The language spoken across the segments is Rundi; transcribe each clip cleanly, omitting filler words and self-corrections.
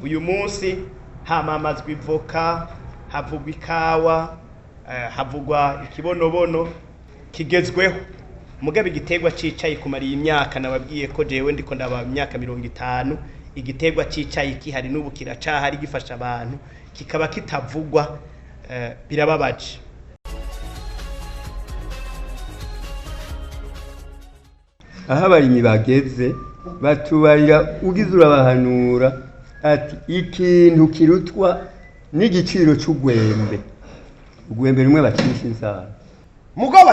Uyu munsi hamamazwa ivoka, havugwa ikawa, havugwa ikibonobono kigezweho. Mugabo igiterwa c'icayi kumara iyi myaka nababwiye ko jewe ndiko ndaba imyaka 50, igiterwa c'icayi kihari n'ubu kiracahari gifasha abantu, kikaba kitavugwa, birababaje. Aho abarimyi bageze batubarira ugize urabahanura ati ikintu kirutwa n'igiciro c'ugwembe, ugwembe rumwe bacisha inzara. Mugabo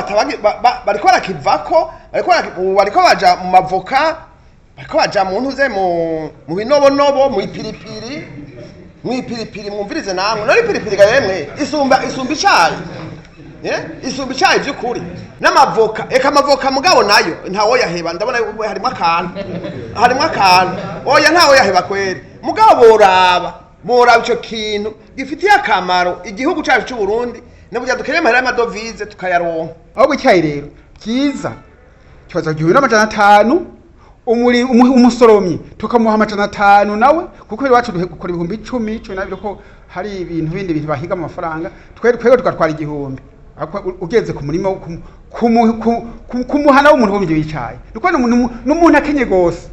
bariko barakivako, bariko baja mu mavoka, bariko baja mu ntuze, mu binobonobo, mu ipiripiri, mu ipiripiri. Mwumvirize namwe, none ipiripiri ga yemwe isumba icayi, isumba icayi vy'ukuri. N'amavoka, eka amavoka mugabo nayo ntawo yaheba, ndabona harimo akantu, harimo akantu, oya ntawo yaheba kweri. Mugabo boraba ico kintu gifitiye akamaro igihugu cacu c'u Burundi, n'uburyo dukeneye amahera y'amadovize tukayaronka. Ahubwo icyayi rero cyiza kibaza 1500, umusoromyi tukamuha 500 nawe, kuko iwacu dukora 10,000, 12,000, ko hari ibintu bindi bintu bahiga mu mafaranga, twebwe tugatwara 1000. Ariko ugeze ku murima ku muhana w'umuntu w'umuvyi w'icayi, ni ukuvuga n'umuntu akenye gose.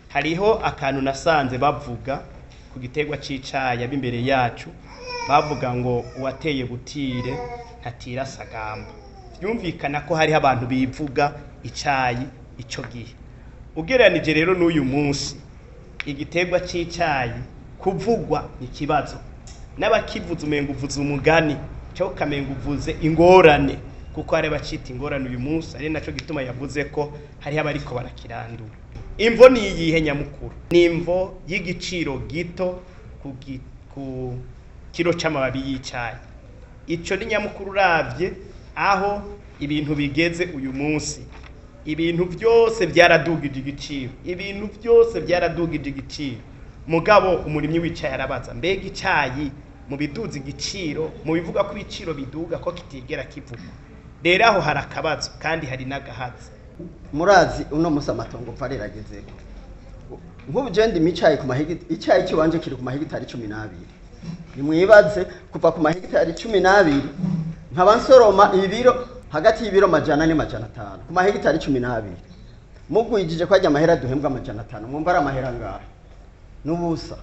Hariho akantu nasanze bavuga ku giterwa c'icayi ab'imbere yacu, bavuga ngo uwateye butire ntatira sagamba. Vyumvikana ko hariho abantu bivuga icayi ico gihe. Ugereranije rero n'uyu munsi, igiterwa c'icayi kuvugwa ni ikibazo, n'abakivuze umenga uvuze umugani cyo kamenga uvuze ingorane, kuko hari abacita ingorane uyu munsi, ari naco gituma yavuze ko hariho abariko barakirandura. Imvo ni iyihe nyamukuru? Ni imvo y'igiciro gito ku kiro c'amababi y'icayi. Ico ni nyamukuru uravye aho ibintu bigeze uyu munsi. Ibintu byose byaradugije igiciro, ibintu byose byaradugije igiciro. Mugabo umurimyi w'icayi arabaza, mbega icayi mu biduza igiciro, mu bivuga ko ibiciro biduga ko kitigera kivugwa? Rero aho hari akabazo kandi hari n'agahazi. Murazi uno musi amatongo mva riragezeko. Nk'ubu je ndima icayi ku mahegitari, icayi ciwanje kiri ku mahegitari 12. Nimwibaze kuva ku mahegitari 12 nkaba nsoroma ibiro hagati y'ibiro 400 500 ku mahegitari 12. Mugwijije ko ajya amahera duhembwa 500, mwumva ari amahera ngahe? N'ubusa.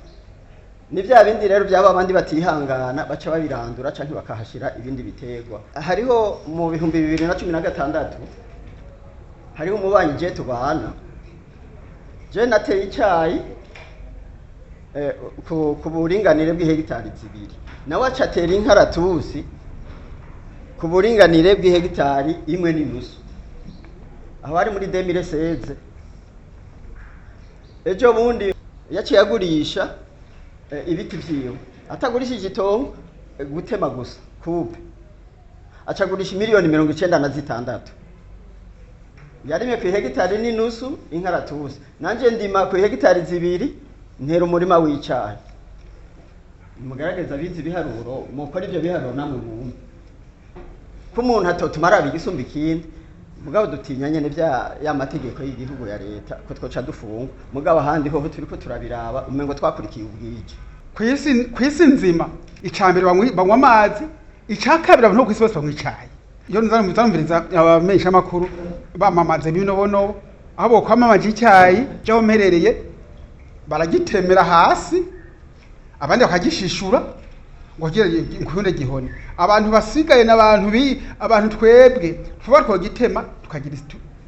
Ni vya bindi rero byaba abandi batihangana baca babirandura canke bakahashira ibindi biterwa. Hariho mu 2016 hariho umubanyi je tubana, je nateye icayi ku buringanire bw'ihegitari 2, nawe aca atera inkaratusi ku buringanire bw'ihegitari 1.5. Aho ari muri 2016. Ejo bundi yaciye agurisha ibiti vyiwe, atagurishije itongo, gutema gusa kupe, acagurisha miliyoni 96. Yarimye ku hegitari n'inusu inkaratusi, nanje ndima ku hegitari 2 ntera umurima w'icayi. Mugaragaza abizi ibiharuro, mukora ivyo biharuro namwe mwumve ko umuntu atotuma araba igisumba ikindi. Mugabo dutinya nyene vya ya mategeko y'igihugu ya leta ko twoca dufungwa, mugabo ahandi hoho turiko turabiraba umengo twakurikiye ubwije. Kw'isi nzima icambere banywa amazi, ica kabiri abantu bo kw'isi bose banywa icayi. Iyo nzanumviriza abamenyesha makuru bamamaza ibinobonobo, aho bokwamamaje icayi cyo mperereye baragitemera hasi, abandi bakagishishura ngo kugira gihone. Abantu basigaye n'abantu abantu twebwe tuba twogitema tukagira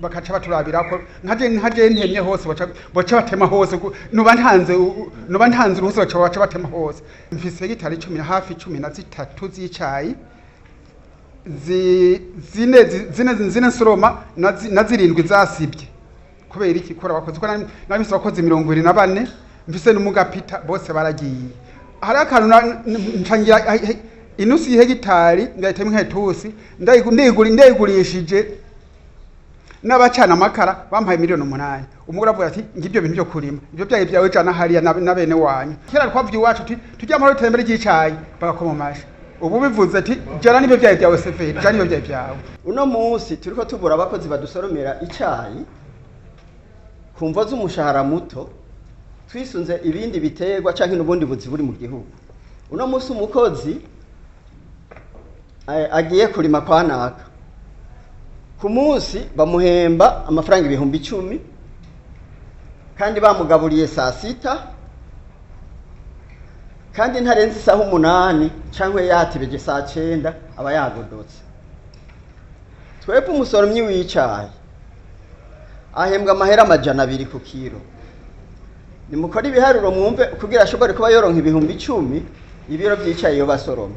bakaca baturabirako, nkaje ntemye hose baca batema hose, nuba ntanze uruhusa baca batema hose. Mfise hegitari 10 hafi 13 z'icayi, zine nsoroma na 7 zasibye. Kubera iki? Kora abakozi, ko nari mfise abakozi 24, mfise n'umugapita, bose baragiye. Hari akantu ncangira inusu y'ihegitari ndayitema inkaratusi, ndayigurishije n'abacana amakara bampaye miliyoni 8. Umugore avuga ati ngibyo bintu byo kurima ibyo byaye byawe jana hariya na bene wanyu. Kera twavye iwacu tuti tujya amahoro iterambere ry'icayi, bagakoma amashi. Ubu bivuze ati jana nibyo byaye byawe seferi, jana nibyo byaye byawe. Uno munsi turiko tubura abakozi badusoromera icayi ku mvo z'umushahara muto. Twisunze ibindi biterwa canke n'ubundi buzi buri mu gihugu, uno munsi umukozi agiye kurima kwa naka, ku munsi bamuhemba amafaranga 10,000, kandi bamugaburiye saa sita, kandi ntarenze isaha 8 cyangwa yatebeje saa 9 aba yagodotse. Twebwe umusoromyi w'icayi ahembwa amahera 200 ku kiro. Nimukora ibiharuro mwumve, kugira ashobore kuba yoronka 10,000 ibiro by'icayi iyo basoroma.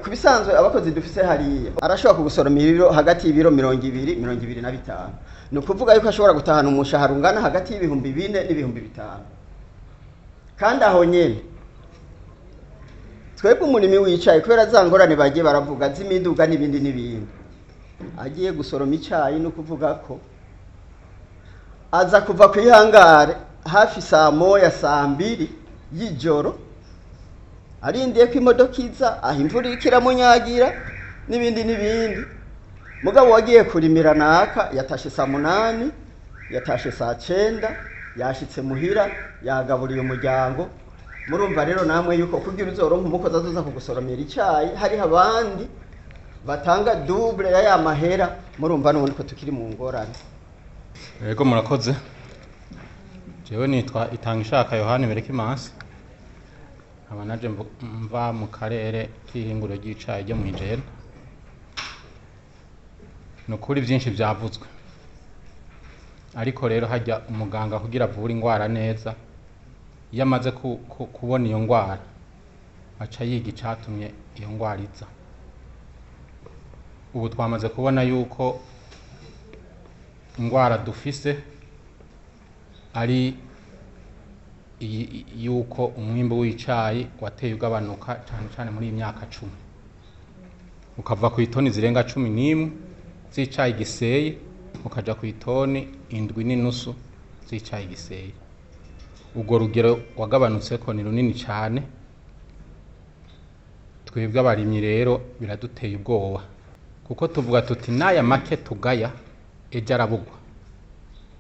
Ku bisanzwe abakozi dufise hariya arashobora kugusoroma ibiro hagati y'ibiro 20, 25. Ni ukuvuga yuko ashobora gutahana umushahara ungana hagati y'4,000 n'5,000. Kandi aho nyene twebwe umurimi w'icayi, kubera za ngorane bagiye baravuga z'imiduga n'ibindi n'ibindi, agiye gusoroma icayi, ni ukuvuga ko aza kuva ku ihangare hafi saa 1, saa 2 y'ijoro, arindiye ko imodoka iza, aho imvura iriko iramunyagira n'ibindi n'ibindi. Mugabo wagiye kurimira naka yatashe saa 8, yatashe saa 9, yashitse muhira, yagaburiye umuryango. Murumva rero namwe yuko kugira uzoronka umukozi azoza kugusoromera icayi, hariho abandi batanga double ya mahera. Murumva n'ubundi ko tukiri mu ngorane. Yego, murakoze. Jewe nitwa Itangishaka Yohani Berekimansi, nkaba naje mva mu karere k'ihinguriro ry'icayi ryo mw'Ijenda. Ni ukuri byinshi byavuzwe, ariko rero hajya umuganga kugira avure ingwara neza, iyo amaze kubona iyo ngwara aca yiga icatumye iyo ngwara iza. Ubu twamaze kubona yuko ingwara dufise ari yuko umwimbu w'icayi wateye ugabanuka cane cane muri iyi myaka 10, ukava ku itoni zirenga 11 z'icayi giseye ukaja ku itoni 7.5 z'icayi giseye. Urwo rugero wagabanutseko ni runini cane. Twebwe abarimyi rero biraduteye ubwoba, kuko tuvuga tuti n'aya make tugaya ejo arabugwa,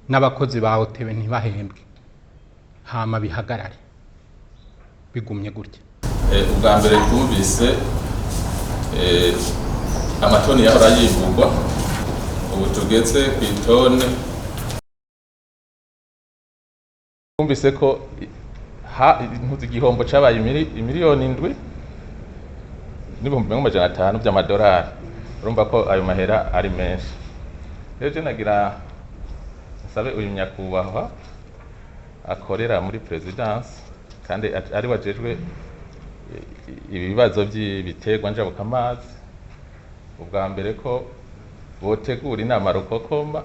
n'abakozi ba OTB ntibahembwe, hama bihagarare bigumye gutya. Ubwa mbere twumvise amatoni yahora yimburwa, ubu tugeze ku itoni. Twumvise ko ntuzi igihombo cabaye imiliyoni 7,500,000 vy'amadolari. Urumva ko ayo mahera ari menshi. Rero je nagira nsabe uyu nyakubahwa akorera muri presidence kandi ari wajejwe ibibazo by'ibiterwa njabukamazi, ubwa mbere ko botegura inama rukokoma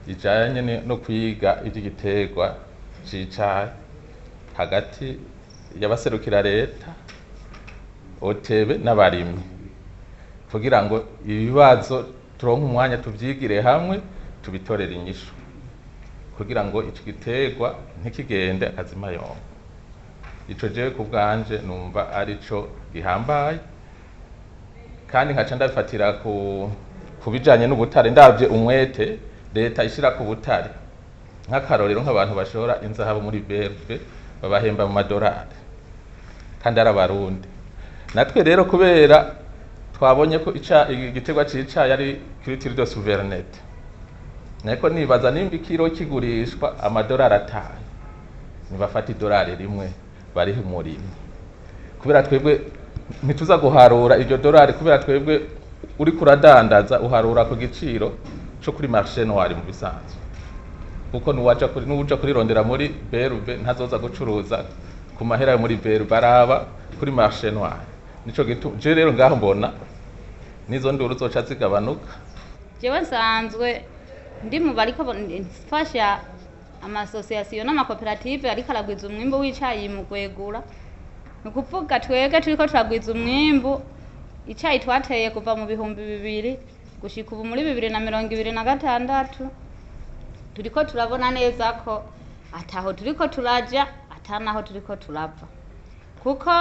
ijanye no kwiga ivy'igiterwa c'icayi hagati y'abaserukira leta, OTB n'abarimyi, kugira ngo ibibazo turonke umwanya tuvyigire hamwe, tubitorere inyishu, kugira ngo ico giterwa ntikigende akazima yongo. Ico jewe ku bwanje numva arico gihambaye, kandi nkaca ndabifatira ku bijanye n'ubutare. Ndavye umwete leta ishira ku butare, nk'akarorero nk'abantu bashora inzahabu muri BRB babahemba mu madorari kandi ari abarundi. Natwe rero kubera twabonye ko igiterwa c'icayi ari culture de souveraineté, niko nibaza nimba ikiro kigurishwa amadorari 5, nibafata idorari rimwe barihe umurimyi, kubera twebwe ntituza guharura iryo dorari, kubera twebwe uriko uradandaza uharura ku giciro co kuri marché noir mu bisanzwe, kuko nuwaja kurirondera muri BRB ntazoza gucuruza ku mahera yo muri BRB, araba kuri marché noir. Nico gituma je rero ngaho mbona nizo nduru zoca zigabanuka. Jewe nsanzwe ndi mu bariko mfasha amasosiyasiyo n'amakoperative ariko aragwiza umwimbu w'icayi mu kwegura. Ni ukuvuga twebwe turiko turagwiza umwimbu, icayi twateye kuva mu 2000 gushika ubu muri 2026, turiko turabona neza ko ataho turiko turaja, atanaho turiko turava, kuko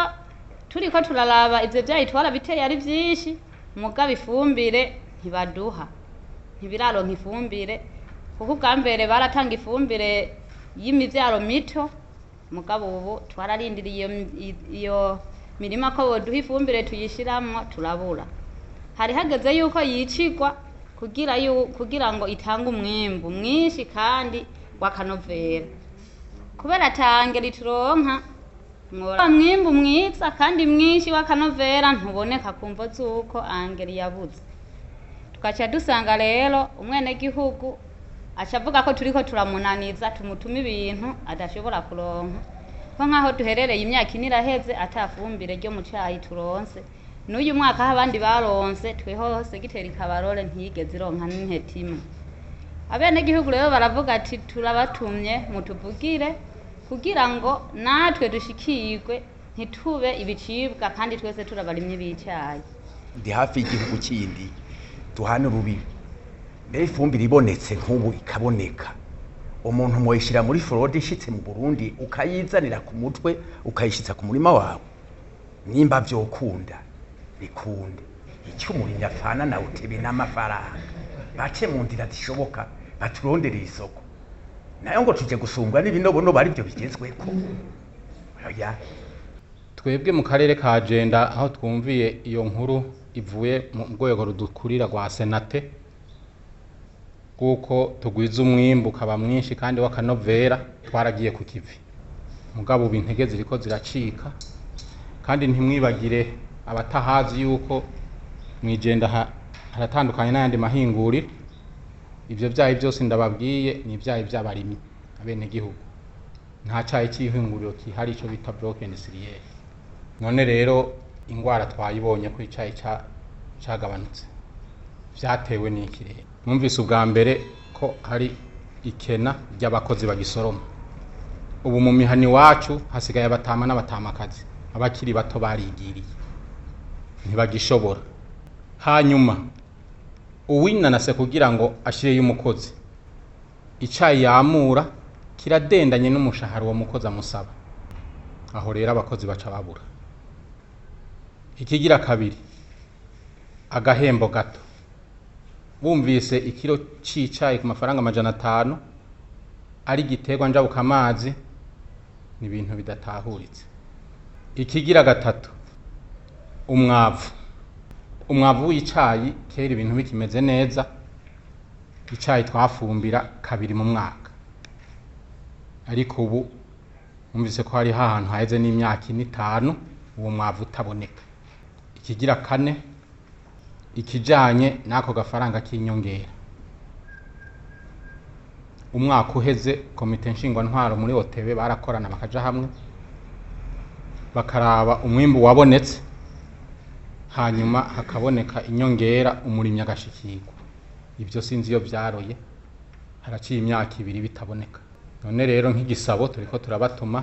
turiko turaraba ivyo vyayi twarabiteye ari vyinshi, mugabo ifumbire ntibaduha, ntibiraronka ifumbire, kuko ubwa mbere baratanga ifumbire y'imivyaro mito. Mugabo ubu twararindiriye iyo mirima ko boduha ifumbire tuyishiramwo turabura. Hari hageze yuko yicigwa kugira ngo itange umwimbu mwinshi kandi w'akanovera. Kubera atange rituronka mwimbu mwiza kandi mwinshi w'akanovera ntuboneka ku mvo z'uko angeri yabuze. Tugaca dusanga rero umwenegihugu aca avuga ko turiko turamunaniza, tumutuma ibintu adashobora kuronka. Ko nk'aho duherereye imyaka ine iraheze atafumbire ryo mu cayi turonse. N'uyu mwaka aho abandi baronse, tweho segiteri Kabarore ntiyigeze ironka n'intete imwe. Abenegihugu rero baravuga ati turabatumye mutuvugire kugira ngo natwe dushikirwe, ntitube ibicibwa kandi twese turabarimyi b'icayi. Ndi hafi y'igihugu kindi duhana urubibi, mbere ifumbire ibonetse nk'ubu ikaboneka, umuntu mwoyishyira muri forode ishitse mu Burundi ukayizanira ku mutwe ukayishitsa ku murima wawe, nimba vyokunda bikunde. Icyo umurimyi apfana nawe utebe n'amafaranga, bace mu nzira zishoboka baturondere isoko, nayo ngo tuje gusumbwa n'ibinobonobo aribyo bigezweko. Oya. Twebwe mu karere ka Jenda aho twumviye iyo nkuru ivuye mu rwego rudukurira rwa Senate kuko tugwiza umwimbu ukaba mwinshi kandi w'akanovera, twaragiye ku kivi. Mugabo ubu intege ziriko ziracika, kandi ntimwibagire abatahazi yuko mwijenda haratandukanye n'ayandi mahinguriro. Ivyo vyayi byose ndababwiye ni ivyayi vy'abarimyi abenegihugu, nta cayi c'ihinguriro kihari ico bita bloc industriel. None rero ingwara twayibonye ko icayi cagabanutse, vyatewe n'iki rero? Mwumvise ubwa mbere ko hari ikena ry'abakozi bagisoroma. Ubu mu mihana iwacu hasigaye abatama n'abatamakazi, abakiri bato barigiriye ntibagishobora. Hanyuma uwinanase kugira ngo ashireyo umukozi, icayi yamura kiradendanye n'umushahara uwo mukozi amusaba. Aho rero abakozi baca babura. Ikigira kabiri, agahembo gato. Bumvise ikiro c'icayi ku mafaranga 500 ari igiterwa njabukamazi, ni ibintu bidatahuritse. Ikigira gatatu, umwavu. Umwavu w'icayi kera ibintu bikimeze neza, icayi twafumbira kabiri mu mwaka, ariko ubu mwumvise ko hariho ahantu haheze n'imyaka ine itanu uwo mwavu utaboneka. Ikigira kane, ikijanye n'ako gafaranga k'inyongera. Umwaka uheze komite nshingwantwaro muri OTB barakorana bakaja hamwe bakaraba umwimbu wabonetse, hanyuma hakaboneka inyongera umurimyi agashikirwa. Ibyo sinzi iyo vyaroye, haraciye imyaka ibiri bitaboneka. None rero nk'igisabo turiko turabatuma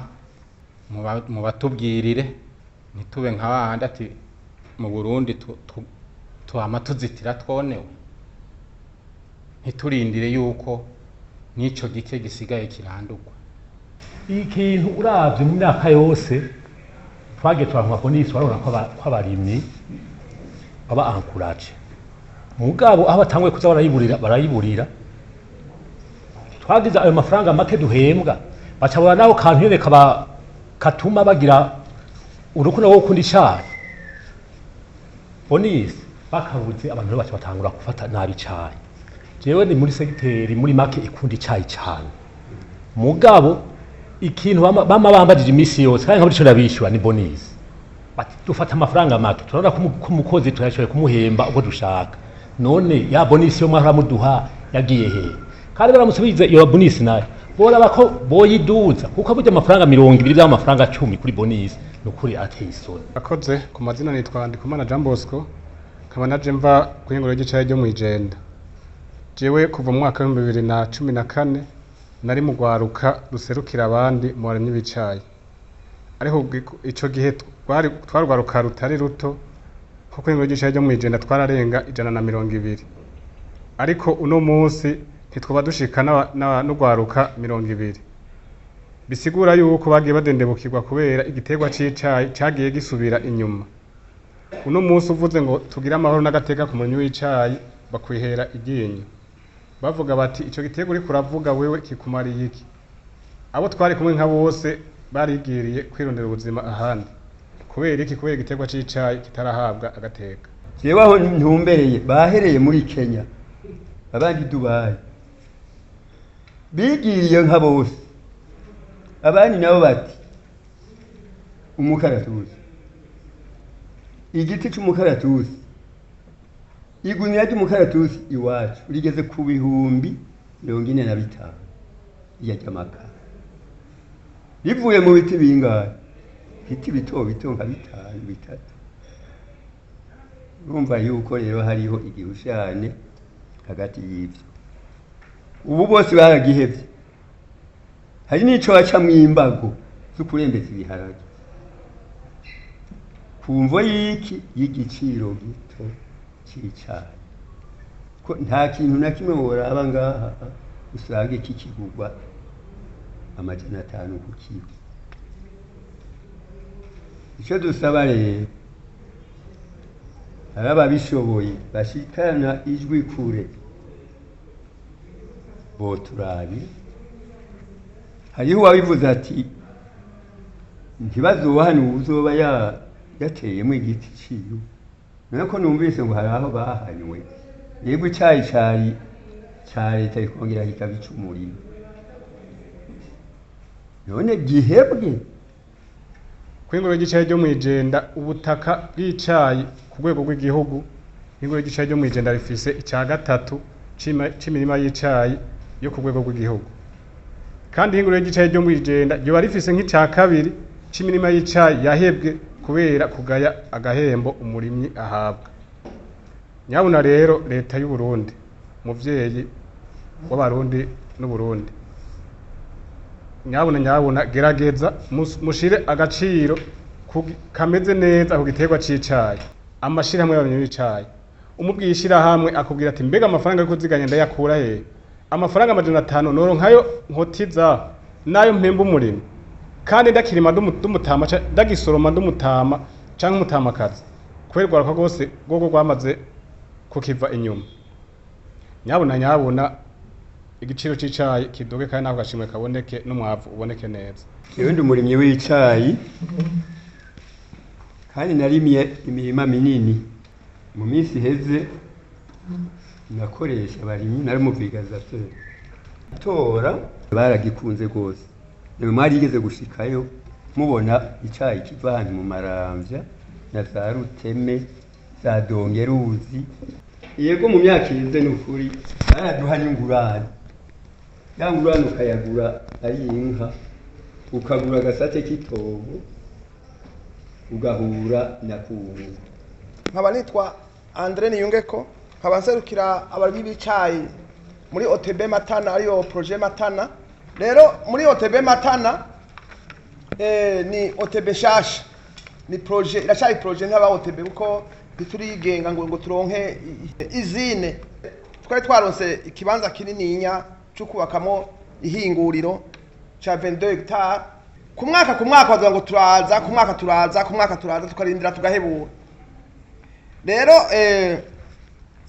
mubatubwirire, ntitube nka babandi ati mu Burundi twama tuzitira twonewe, ntiturindire yuko n'ico gike gisigaye kirandurwa. Ikintu uravye mu myaka yose twagiye turaronka bonisi, warabona ko abarimyi baba encourage, mugabo aho batanguye kuza barayiburira, twagize ayo mafaranga make duhembwa, baca babona naho kantu nyene katuma bagira urukundo rwo gukunda icayi. Bonisi bakabuze, abantu rero baca batangura gufata nabi icayi. Jewe ni muri segiteri muri make ikunda icayi cane, mugabo ikintu bama bambajije imisi yose kandi nkabura ico ndabishyura ni bonisi. Bati dufata amafaranga make, turabona ko umukozi tuyashoboye kumuhemba uko dushaka, none ya bonisi yo mwahora muduha yagiye hehe? Kandi baramusubiza iyo bonisi nayo boraba ko boyiduza, kuko burya amafaranga 20 by'amafaranga 10 kuri bonisi nukuri ateye isoni. Akoze ku mazina nitwa Ndikumana Jean Bosco, nkaba naje mva ku ihinguriro ry'icayi ryo mw'Ijenda. Jewe kuva mu mwaka w'ibihumbi bibiri na cumi na kane nari mu rwaruka ruserukira abandi mu barimyi b'icayi, ariko ico gihe twarwaruka rutari ruto, nko ku ihinguriro ry'icayi ryo mw'Ijenda twararenga 120, ariko uno munsi ntitwoba dushika n'urwaruka 20. Bisigura yuko bagiye badendebukirwa kubera igiterwa c'icayi cagiye gisubira inyuma. Uno munsi uvuze ngo tugire amahoro n'agateka ku murimyi w'icayi, bakwihera iryinyo, bavuga bati ico giterwa uriko uravuga wewe kikumariye iki? Abo twari kumwe nka bose barigiriye kwirondera ubuzima ahandi. Kubera iki? Kubera igiterwa c'icayi kitarahabwa agateka. Jewe aho ntumbereye bahereye muri Kenya, abandi Dubai, bigiriye nka bose. Abandi nabo bati umukaratusi, igiti c'umukaratusi, igunira ry'umukaratusi iwacu rigeze ku 45,000 iya ry'amakara, rivuye mu biti bingahe? Ibiti bito bito nka bitanu bitatu. Urumva yuko rero hariho igihushane hagati y'ivyo. Ubu bose baragihevye. Hari n'ico bacamwo imbago zo kurembeza ibiharage ku mvo y'iki? Y'igiciro gito c'icayi. Ko nta kintu na kimwe woraba ngaha usange kikigurwa 500 ku kiro. Ico dusaba rero, hari ababishoboye bashikana ijwi kure, boturabira. Hariho uwabivuze ati ntibazohana uwuzoba yateyemwo igiti ciwe. None ko numvise ngo hari aho bahanywe, yego icayi cari ca leta kikongera kikaba ic'umurima, none gihebwe? Kw'ingoro ry'icayi ryo mw'Ijenda, ubutaka bw'icayi ku rwego rw'igihugu, ingoro ry'icayi ryo mw'Ijenda rifise ica gatatu c'imirima y'icayi yo ku rwego rw'igihugu. Kandi ihinguriro ry'icayi ryo mw'Ijenda ryoba rifise nk'ica kabiri c'imirima y'icayi yahebwe kubera kugaya agahembo umurimyi ahabwa. Nyabuna rero leta y'u Burundi, muvyeyi w'Abarundi n'Uburundi, nyabuna nyabuna gerageza mushire agaciro kameze neza ku giterwa c'icayi. Amashirahamwe y'abarimyi b'icayi, umubwiye ishirahamwe akubwira ati mbega amafaranga yo kuziganya ndayakura hehe? Amafaranga 500 noronkayo nkotiza nayo mpemba umurimyi, kandi ndakirima ndumutama, ndagisoroma ndumutama canke umutamakazi, kubera urwaruka rwose rwogo rwamaze kukiva inyuma. Nyabuna nyabuna igiciro c'icayi kiduge, kandi nako gashimwe kaboneke n'umwavu uboneke neza. Jewe ndi umurimyi w'icayi, kandi narimye imirima minini. Mu minsi iheze nakoresha abarimyi, nari umuvulgarisateur. Tora baragikunze rwose. Nimwe mwarigeze gushikayo mubona icayi kiva ahantu mu Maramvya na za Ruteme za Dongeruzi. Yego, mu myaka iheze ni ukuri baraduha n'ingurane. Ya ngurane ukayagura ari inka, ukagura agasate k'itobo, ugahura na kungu. Nkaba nitwa Andre Niyungeko, nkaba nserukira abarimyi b'icayi muri OTB Matana, ariyo projet Matana. Rero muri OTB Matana ni OTB shasha, ni projet, iracari projet nk'aba OTB, kuko ntiturigenga ngo turonke izine. Twari twaronse ikibanza kinininya cyo kubakamo ihinguriro ca 22 hectares. Ku mwaka ku mwaka bavuga ngo turaza, ku mwaka turaza, ku mwaka turaza, tukarindira tugahebura. Rero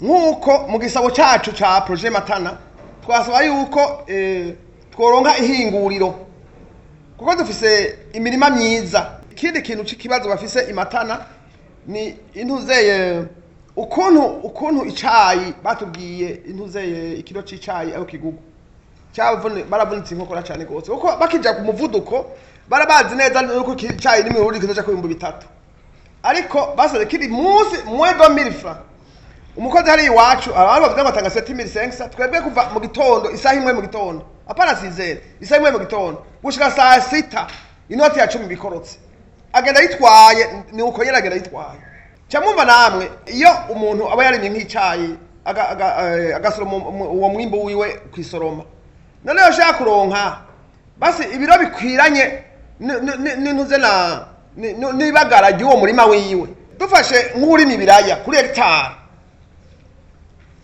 nk'uko mu gisabo cacu ca projet Matana twasaba yuko tworonka ihinguriro, kuko dufise imirima myiza. Ikindi kintu c'ikibazo bafise imatana ni intuzeye ukuntu icayi batubwiye, intuzeye ikiro c'icayi aho kigugwa baravunitse inkokora cane gose, kuko bakija ku muvuduko barabazi neza yuko icayi n'imihuri kizoja ku 3000, ariko basaze kiri munsi moins de 1000 francs. Umukozi hari iwacu abantu bavuga ngo atanga 7500, twebwe kuva mu gitondo isaha imwe mu gitondo, apana sizere, isaha imwe mu gitondo gushika saa sita inoti ya 10 bikorotse, agenda yitwaye. Ni uko nyene agenda yitwaye. Camumva namwe, iyo umuntu aba yarimye nk'icayi agasoroma uwo mwimbu wiwe kwisoroma, none yoshaka kuronka basi ibiro bikwiranye n'intuze na n'ibagara ry'uwo murima wiwe. Dufashe nk'urima ibiraya kuri hegitari,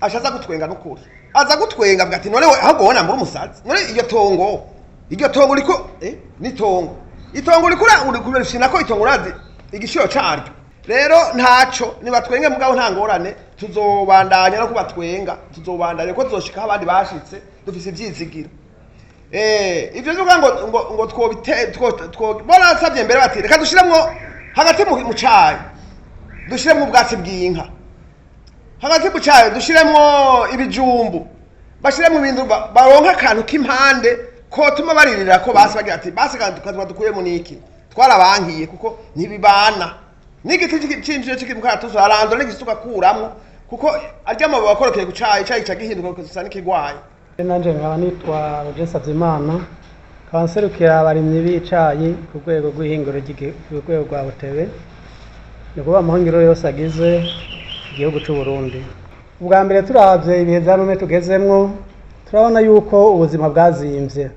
ashaza gutwenga n'ukuri, aza gutwenga avuga ati none ahubwo wowe nambura umusazi, none iryo tongo, iryo tongo riko ni tongo, itongo rikura uri kubishina ko itongo urazi igiciro caryo. Rero ntaco nibatwenge, mugabo nta ngorane, tuzobandanya no kubatwenga, tuzobandanya ko tuzoshika abandi bashitse, dufise ivyizigiro. Ivyo vyuvuga ngo twobite two two barasavye mbere bati reka dushiremwo hagati mu cayi, dushiremwo ubwatsi bw'inka, hagati mu cayi dushiremwo ibijumbu, bashiremwo ibintu baronka akantu k'impande kotuma baririra ko basi bagira ati basi kandi tukaba dukuyemo niki twarabankiye, kuko ntibibana n'igiti c'imvyo c'imukaratusi arandura n'igiti tugakuramwo, kuko arya amababi akorokeye ku cayi, icayi gica gihinduka gusa n'ikigwayi. Nanje nkaba nitwa Roger Savyimana, nkaba nserukira abarimyi b'icayi ku rwego rw'ihinguro ku rwego rwa Butebe, ni ukuvuga amahinguriro yose agize igihugu c'u Burundi. Ubwa mbere turavye ibihe vya none tugezemwo, turabona yuko ubuzima bwazimvye,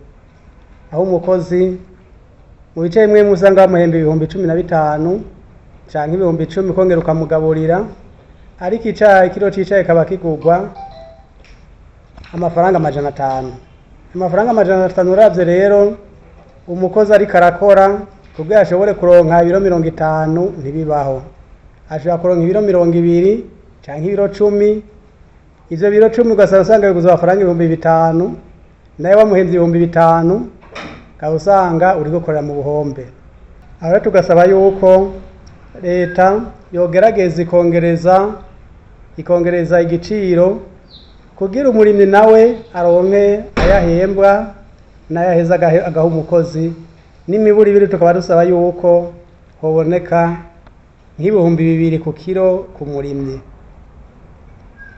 aho umukozi mu bice bimwe bimwe usanga bamuhemba 15,000 canke 10,000 ukongera ukamugaburira, ariko icayi, ikiro c'icayi kikaba kigurwa amafaranga 500. Amafaranga 500 uravye rero umukozi ariko arakora kugira ashobore kuronka ibiro 50 ntibibaho, ashobora kuronka ibiro 20 canke ibiro 10. Ivyo biro 10 ugasanga usanga biguze amafaranga 5,000, nawe wamuhemvye 5,000, ukaba usanga uri gukorera mu buhombe. Aho rero tugasaba yuko leta yogerageza ikongereza igiciro kugira umurimyi nawe aronke ayahembwa n'ayaheza agaha umukozi. N'imiburi ibiri tukaba dusaba yuko hoboneka nk'2,000 ku kiro ku murimyi.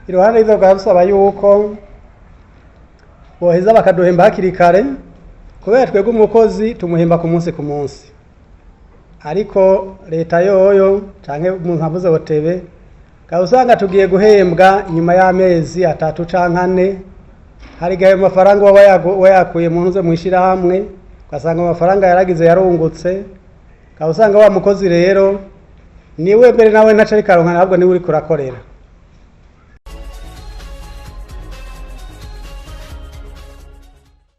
Iruhande y'ivyo tukaba dusaba yuko boheza bakaduhemba hakiri kare, kubera twebwe umukozi tumuhemba ku munsi ku munsi, ariko leta yoyo canke umuntu avuze Botebe ukaba usanga tugiye guhembwa nyuma y'amezi 3 canke 4. Hari igihe ayo mafaranga uba wayakuye mu ntuze mw'ishirahamwe, ugasanga amafaranga yaragize yarungutse, ukaba usanga wa mukozi rero niwe mbere nawe ntaco ariko aronka, ntabwo niwe uriko urakorera.